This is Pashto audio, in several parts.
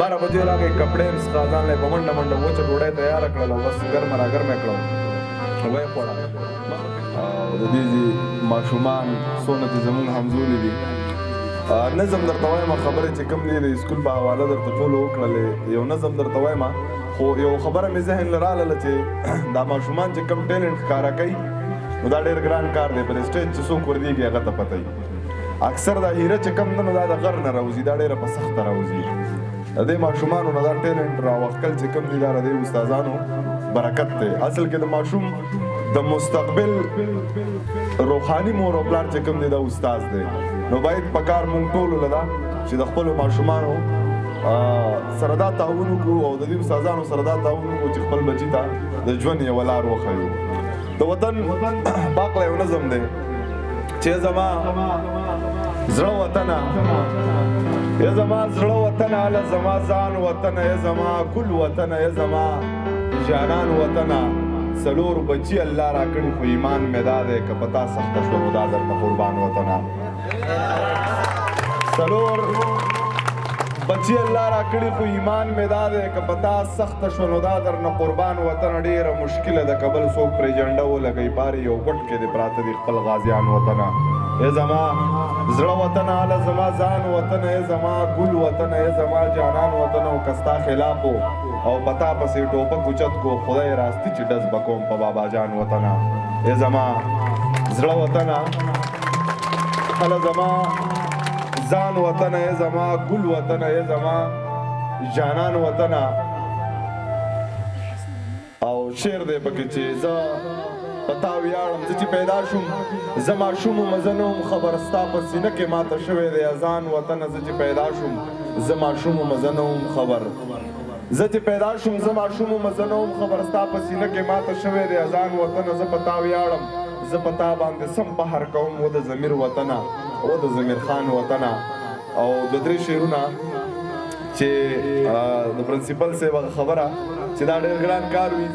12 بجې راغی، کپړې یې څخه ځان له په منډه منډه وچه ډوډۍ تیاره کړله، بس ګرمه راګرمه یې کړه، ویې خوړه. او د دې ځای ماشومان څونه چې زموږ همزولي دي، نظم درته وایم، خبرې چې کوم دي د سکول په حواله درته ټولو وکړلې، یو نظم درته وایم. خو یو خبره مې ذهن له رالله چې دا ماشومان چې کوم ټیلنټ ښکاره کوي نو دا ډېر ګران کار دی. پر سټیج چې څوک وردیږي هغه ته پته وي. اکثر دا هیره چې کوم ده نو دا د غر نه راوځي، دا ډېره په سخته راوځي. د دې ماشومانو نه دا ټیلنټ راوښکل چې کوم دي دا د دې استادانو برکت دی. اصل کې د ماشوم د مستقبل روحاني مور او پلار چې کوم دی دا استاد دی. نو باید په کار مونږ ټولو له ده چې د خپلو ماشومانو سره دا تعاون وکړو او د دې استادانو سره دا تعاون وکړو چې خپل بچي ته د ژوند یوه لار وښیو. د وطن باقله یو نظم دی چې زما زړه وطنه، یا زما زړه وطنه، هله زما ځان وطنه، یا زما ګل وطنه، یا زما جانان وطنه، څلور بچي الله راکړي خو ایمان مې دا دی که په تا سخته شوه نو دا درته قربان وطنه. څلور بچي الله راکړي خو ایمان مې دا دی که په تا سخته شوه نو دا درنه قربان وطنه. ډېره مشکله ده که بل څوک پرې جنډه ولګوي، پارې یو ګوټ کې دې پراته دي خپل غازیان وطنه. ای زما زړه وطنه، هله زما ځان وطنه، ای زما ګل وطنه، ای زما جانان وطنه، او که ستا خلاف او په تا پسې ټوپک اوچت کو خدای راستي چې ډز به کوم په بابا جان وطنه. ای زما زړه وطنه، هله زما ځان وطنه، ای زما ګل وطنه، ای زما جانان وطنه. او شعر دی پکې چې زه په تا ویاړم، زه چې پیدا شوم زه ماشوم وم، زه نه وم خبر ستا په سینه کې ماته شوی دی اذان وطنه. زه چې پیدا شوم زه ماشوم وم، زه نه وم خبر، زه چې پیدا شوم زه ماشوم وم، زه نه وم خبر ستا په سینه کې ماته شوی دی اذان وطنه. زه په تا ویاړم، زه په تا باندې سم بهر کوم و د ضمیر وطنه، و د ضمیر خان وطنه. او دوه درې شعرونه چې د پرنسپل صاحب هغه خبره چې دا ډېر ګران کار وي،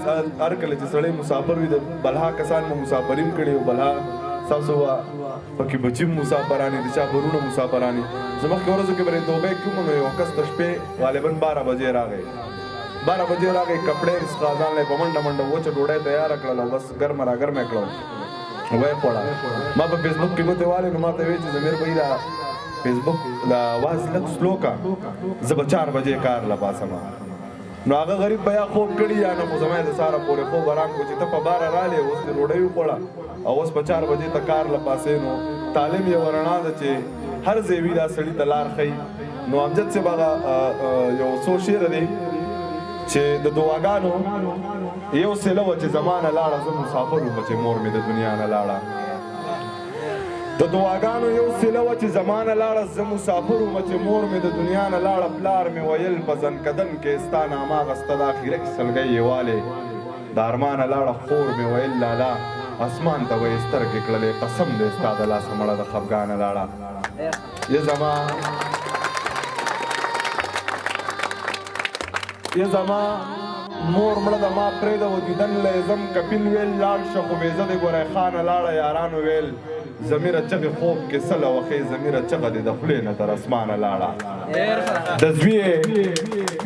هر کله چې سړی مسافر وي، د بلها کسان مو مسافرین کړي او بلها ستاسو پکې بچي هم مسافران دي، د چا برونه مسافران دي. زه مخکې ورځو کې به دوبۍ کې وم، نو یو کس د شپې غالباً 12 بجې راغی، 12 بجې راغی، کپړې یې څخه ځان له په منډه منډه وچه ډوډۍ تیاره کړله او بس ګرمه راګرمه یې کړه، ویې خوړه. ما په فیسبوک کې ګوتې والې، نو ما ته ویې چې ضمیر بھائی دا فیسبوک دا آواز لږ سلو کا، زه به 4 بجې کار له پاسم. نو هغه غریب بیا خوب کړي یا نه، خو زما یې د سهاره پورې خوب ارام کړو چې ته په 12 رالې، اوس دې ډوډۍ وخوړه او اوس په 4 بجې ته کار له پاسې. نو تعلیم یوه رڼا ده چې هر ځای وي دا سړي ته لار ښیي. نو امجد صاحب هغه یو څو شعره دی چې د دعاګانو یو سیله وه چې زما نه لاړه، زه مسافر وم چې مور مې د دنیا نه لاړه. د دعاګانو یو سیله وه چې زما نه لاړه، زه مسافر وم چې مور مې د دنیا نه لاړه. پلار مې ویل په ځنکدن کې ستا نامه اخیسته، د اخیره کې سلګۍ یې والې د ارمانه لاړه. خور مې ویل لالا اسمان ته به یې سترګې کړلې، قسم دی ستا د لاسه مړه د خفګانه لاړه. یه زما مور مړه ده ما پرېږده و دیدن له یې ځم، کپیل ویل لاړ شه خو بېزه دې ګورای خانه لاړه. یارانو ویل ضمیره چغې خوب کې سله وخې، ضمیره چغه دې د خولې نه تر اسمانه لاړه. د زوی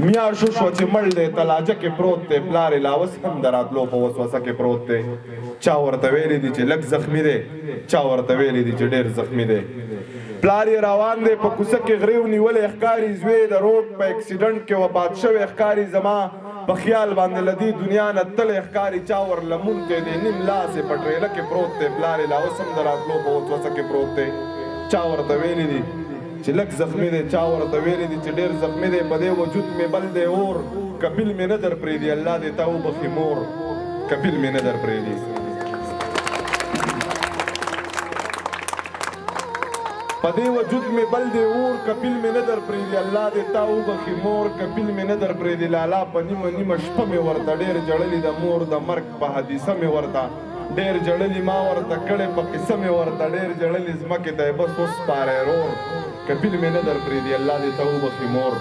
میاشت وشوه چې مړ دی، تلاجه کې پروت دی، پلار یې لا اوس هم د راتلو په وسوسه کې پروت دی. چا ورته ویلي دي چې لږ زخمي دی، چا ورته ویلي دي چې ډېر زخمي دی. پلار یې روان دی په کوڅه کې غریو نیولی ښکاري، زوی د روډ په اکسیډنټ کې وفات شوی ښکاري، زما په خیال باندې له دې دنیا نه تللی ښکاري. چا ورله مونتی دی، نیم لاس یې په ټریله کې پروت دی، پلار یې لا اوس هم د راتلو په وسوسه کې پروت دی. چا ورته ویلي دي چې لږ زخمي دی، چا ورته ویلي دي چې ډېر زخمي دی. په دې وجود مې بل دی اور، کپیل مې نه در پرېږدي، الله دې تا وبخښي مور، کپیل مې نه در پرېږدي. په دې وجود مې بل دی اور، کپیل مې نه در پرېږدي، الله دې تا وبخښي مور، کپیل مې نه در پرېږدي. لالا په نیمه نیمه شپه مې ورته ډېر ژړلي، د مور د مرګ په حادثه مې ورته ډېر ژړلي، ما ورته کړې په قصه مې ورته ډېر ژړلي، ځمکې ته یې بس وسپاره رور، کپیل مې نه در پرېږدي، الله دې تا وبخښي مور،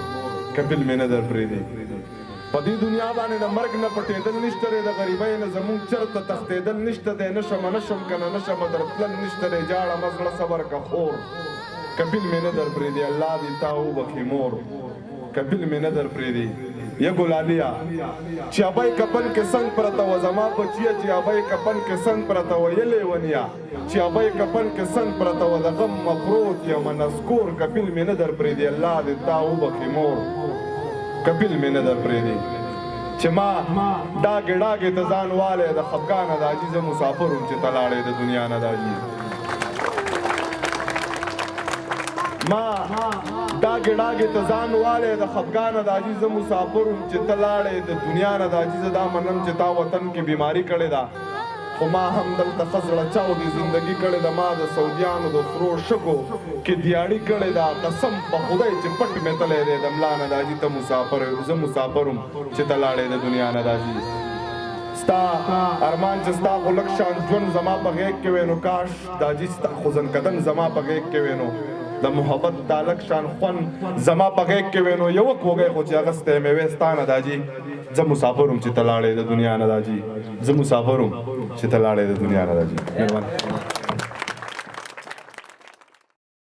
کپیل مې نه در پرېږدي. په دې دنیا باندې د مرګ نه پټېدل نشته دی، د غریبۍ نه زمونږ چرته تښتېدل نشته دی. نه شمه نه شم که نه نه شمه درتلل نشته دی، جاړه مه زړه صبر که خور، کپیل مې نه در پرېږدي، الله دې تا وبخښي مور. کفیل مې نه در پرېږدي. یه ګلالیا چې ابۍ کفن کې څنګ پرته وه، زما بچیه چې ابۍ کفن کې څنګ پرته وه، یه لیونیه چې ابۍ کفن کې څنګ پرته وه، د غم مپروت یم نسکور کفیل مې نه در پرېږدي. الله دې تا وبخښي مور، کفیل مې نه در پرېږدي. چې ما ډاګې ډاګې ته ځان والی د خفګانه د حاجي، زه مسافر وم چې ته لاړې د دنیا نه د حاجي. ما ډاګې ډاګې ته ځان والی د خفګانه د حاجي، زه مسافر وم چې ته لاړې د دنیا نه د حاجي. زه دا منم چې تا وطن کې بیماري کړې ده، خو ما هم دلته ښه زړه چاودې زندګي کړې ده. ما د سعودیانو د سرو شګو کې دیاړي کړې ده، قسم په خدای چې پټ مې تلی دی د ملا نه د حاجي. ته مسافر، زه مسافر وم چې ته لاړې د دنیا نه د حاجي. ستا ارمان چې ستا خو لږ شان ژوند زما په غېږ کې وی، نو کاش د حاجي ستا خو ځنکدن زما په غېږ کې وی، نو د محبت دا لږ شان خوند زما په غېږ کې وی، نو یوه کوږی خو چې اخیستی مې وی ستا نه د حاجي. زه مسافر وم چې ته لاړې د دنیا نه د حاجي، زه مسافر وم چې ته لاړې د دنیا نه د حاجي. مهرباني.